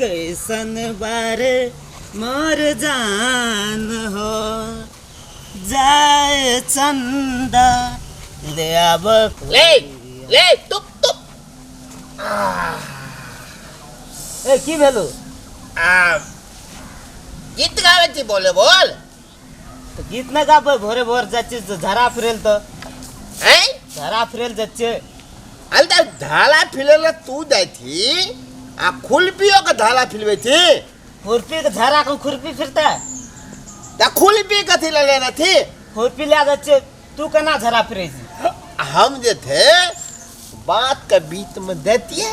कैसन बारे मोर जान हो जाए चंदा ले आब। ले ले तुप तुप। ए की भेलो? आ गीत गाबै छी, बोले बोल। तऽ गीत नहि गाबै, भोरे भोर जाइ छियै तऽ झड़ा फिरेल तऽ हैं झड़ा फिरेल जाइ छियै। अरे तऽ धाला फिरे ला तू जाइ थी आ खुलपियो के धाला फिरबै थी। खुरपी के झड़ा के खुरपी फिरतै? तऽ खुलपी कथी ले लेने थी? खुरपी लए जाइ छियै, तू केना झड़ा फिरै छी? हम जे थे बात के बीच में दैतियै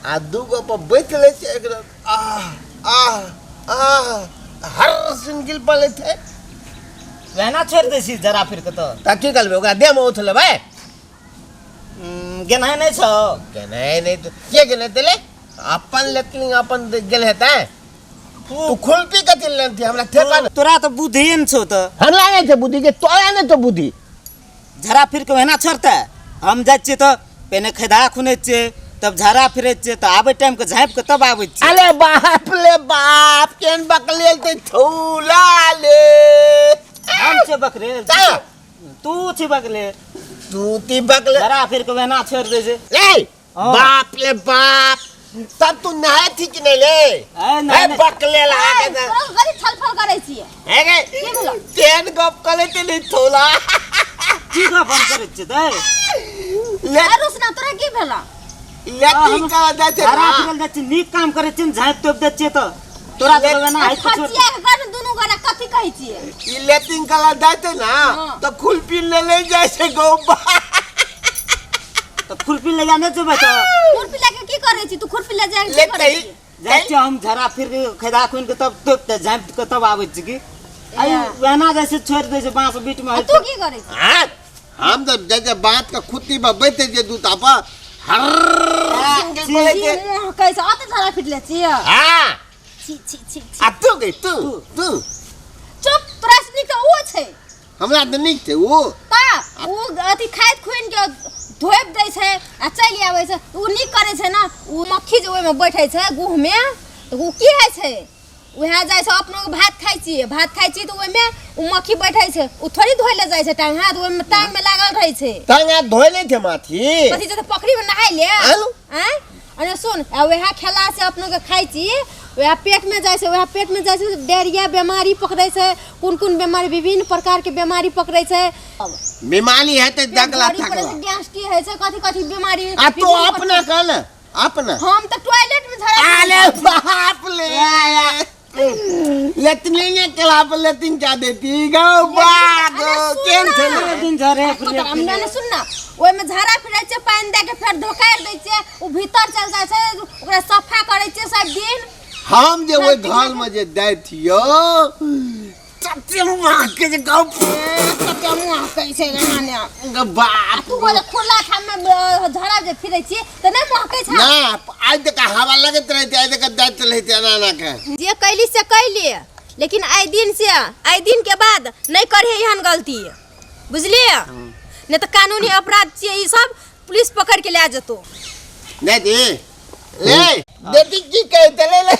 आ दूगो पर बैठ लै छै एकदम आह आह आह हर सिंगिल पर लै छै। वहना छोड़ि दै छी झड़ा फिर के तऽ। तऽ की करबै, ओकरा देह में उठ लेबै? गेनाइ नहि छौ? गेनाइ नहि तऽ के गेने देले? अपन लेकिन अपन गेल हेतै। तू खुलपी कथी लेने थी? हमरा ठेका नहि। तोरा तऽ बुद्धिए नहि छौ तऽ। हमरा नहि छै बुद्धि के तोरा नहि छौ बुद्धि। झड़ा फिर के ओहिना छोड़तै? हम जाइ छियै तऽ पहिने खैधा खुनै छियै, तब झड़ा फिरै छियै, तऽ आबै टाइमके झाँपि कऽ तब आबै छियै। अरे बाप ले बाप, केहन बकलेल ते थौला ले। हम छियै बकरेल? चल। तू छी बकले। तू ती बकले। झड़ा फिर के ओहिना छोड़ि दै छै। ले हाँ। बाप ले बाप, तब तू नहाय थी कि नहीं ले? ए, नहीं, ए, नहीं। बकले ला के दे। तोरा गरी छलफल करै छियै। हे गे, की भेलो? केहन गप करे ते नहीं थोला। की गप हम करै छियै दै? ले ए रोशना, तोरा की भेलो? ले की कह दे छै झड़ा ना? फिरल जाइ छियै, नीक काम करै छियै ने, झाँपि तोपि दै छियै तऽ तोरा ले- तऽ ओहिना हाथ छोड़। खचिया के कर दुनू गोरा कथी कहै छियै? ई लेटिंग कला दैते ना हाँ। तऽ खुलपी ले ले जाइ छै गौबा। तऽ खुरपी ले जा नहि जेबै तऽ? खुरपी लए के की करै छी तू? खुरपी लए जा के ले की करै तही छी? जाइ छियै हम झड़ा फिर के खैदा खुनि के तब तोपि के झाँपि के तब आबै छी की। आई ओहिना जाइ छै छोड़ि दै छै बाँस बीट मे। आ तू की करै छी? हाँ, हम तऽ जे जे बात के खुत्ती पर बैठे जे दूता पर हर सिंगल बोले छी के मुँह कहै छै अत झड़ा फिटले छियै। हाँ। छी छी छी छी। आ तू गई तू तू चुप, तोरा से नीक तऽ ओ छै। हमरा तऽ नीक छै ओ। तऽ ओ अथी खाइत खुनि के धोपि दै छै आ चलि आबै छै, ओ नीक करै छै ने। ओ मक्खी जे ओहिमे बैठै छै गुहमे तऽ ओ की होइ छै? उएह जाइ छै। अपनो भात खाइ छियै, भात खाइ छियै तऽ ओहिमे ओ मक्खी बैठै छै, ओ थोड़ी धोइ लए जाइ छै टांग हाथ, ओहिमे टांगमे लागल रहै छै। टांग हाथ धोइ नहि छै माथी। कथी छै तऽ पोखरिमे नहाय ले आलू? आँय, अरे सुन, आ वएह खेला से अपनो के खाइ छी, वएह पेटमे जाइ छै, वएह पेटमे जाइ छै, डायरिया बीमारी पकड़ै छै, कोन कोन बीमारी, विभिन्न प्रकारके बीमारी पकड़ै छै। बीमारी हेतै दगला पेट भरी पड़ै थकला छै, गैस्ट्रिक होइ छै, कथी कथी बीमारी। आ तू विभिन्न अपना कह ने अपना। हम तऽ टॉयलेट में झड़ा अरे बाप ले लेतनी ने कला पर लेतिन क्या देती गौ बाग केन अरे छले सुन ना। दिन झरे तो हम ने सुन ना, ओहिमे झाड़ा फिरै छै, पानि दए के फेर धोकारि दै छै, ओ भीतर चल जाइ छै, ओकरा सफा करै छै सब दिन। हम जे ओहि घर में जे दै थियो तते मुँह के जे गौ कते मुँह कहै छै एना ने। गौ बाप। आ तू बोले खुला ठाम में झाड़ा जे फिरै छी तऽ नहि महकै छै ना, आइ तक हवा लगैत रहै आइ तक दैत रहै एना एना के। जे कैली से कैली, लेकिन आइ दिन से आइ दिन के बाद नहि करहे एहन गलती, बुझलियै? नहि तऽ कानूनी अपराध छियै ई सब, पुलिस पकड़ के लए जेतौ। नहीं दी ले देती की कहते ले ले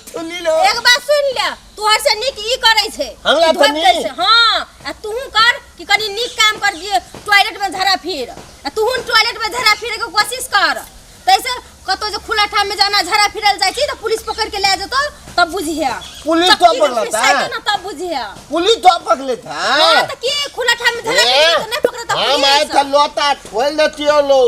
थुली लो। एक बात सुन ले, तोहर से नीक ई करै छै। हमरा ई धोपि तऽ दै नीक। छै। हाँ, आ तूहू कर कि कनि नीक काम कर दिए, टॉयलेट में झड़ा फिर, आ तूहू टॉयलेट में झड़ा फिरे के कोशिश कर, तैसे कतौ जे खुला ठाम में जाना झड़ा फिरल जाइ छी तऽ पुलिस पकड़ के ले जेतौ, तब बुझिहे। पुलिस तो चक्की पकड़ता पिसाइ है। ना तब बुझिहे। पुलिस तो पकड़े था। हाँ, तऽ की खुला ठाम में झड़ा ए, फिरल तऽ नहि पकड़ता हम आए पुलिस? था लोता ठोल देतियो लो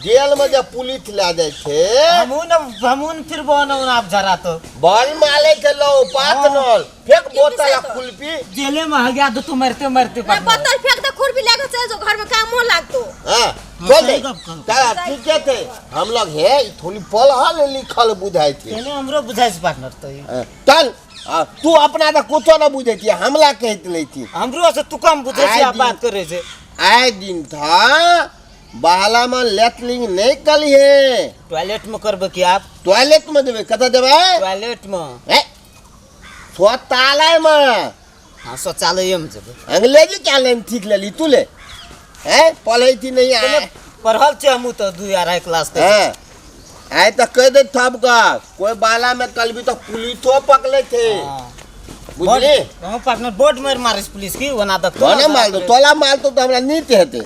जेल में जब पुलिस ला जाए थे। हमहूँ न हमहूँ न फिर बन आप झरा तो बॉल माले के लो पात नल फेंक की बोतल आ पिसाइ तो? कुल्फी जेले में हग्या दो तू मरते मरते ना पार्टनर। बोतल फेंक दे, खुरपी लेके चल जो, घर में कामो लागतो। हाँ हाँ, चल सही दे गप कहलौ। चल ठीक है थे हम लोग है ई थोड़ी पल हाल लिखल बुझाई थी। तेने हमरो बुझाइ छै पार्टनर तो ई। हाँ, चल आ, तू अपना तो कुछो ना बुझे थी, हमला कहत ले थी। हमरो से तू कम बुझै छै आइ आ दिन- बात करै छै। आए दिन था बहला में लेटरिन नहीं कली है। टॉयलेट में करबे की आप? टॉयलेट में देबे, कतऽ देबे? टॉयलेट में। ए, शौचालय में। हाँ, शौचालय में जेबे। अंग्रेजी क्या लेन ठीक लेली तू ले? हैं, पढ़ै थी नहीं आए। पढ़ल छियै हमहूँ तऽ 2 अढ़ाई क्लास तक। हाँ। आइ तऽ कहि दे थप का कोई बाला में कलबी तो पुलिसो पकड़े थे। बुझली? हम पार्टनर बोर्ड मार मारिस पुलिस की ओना दक। तोने मार दो, तोला मार दो तो हमरा नीत हेतै।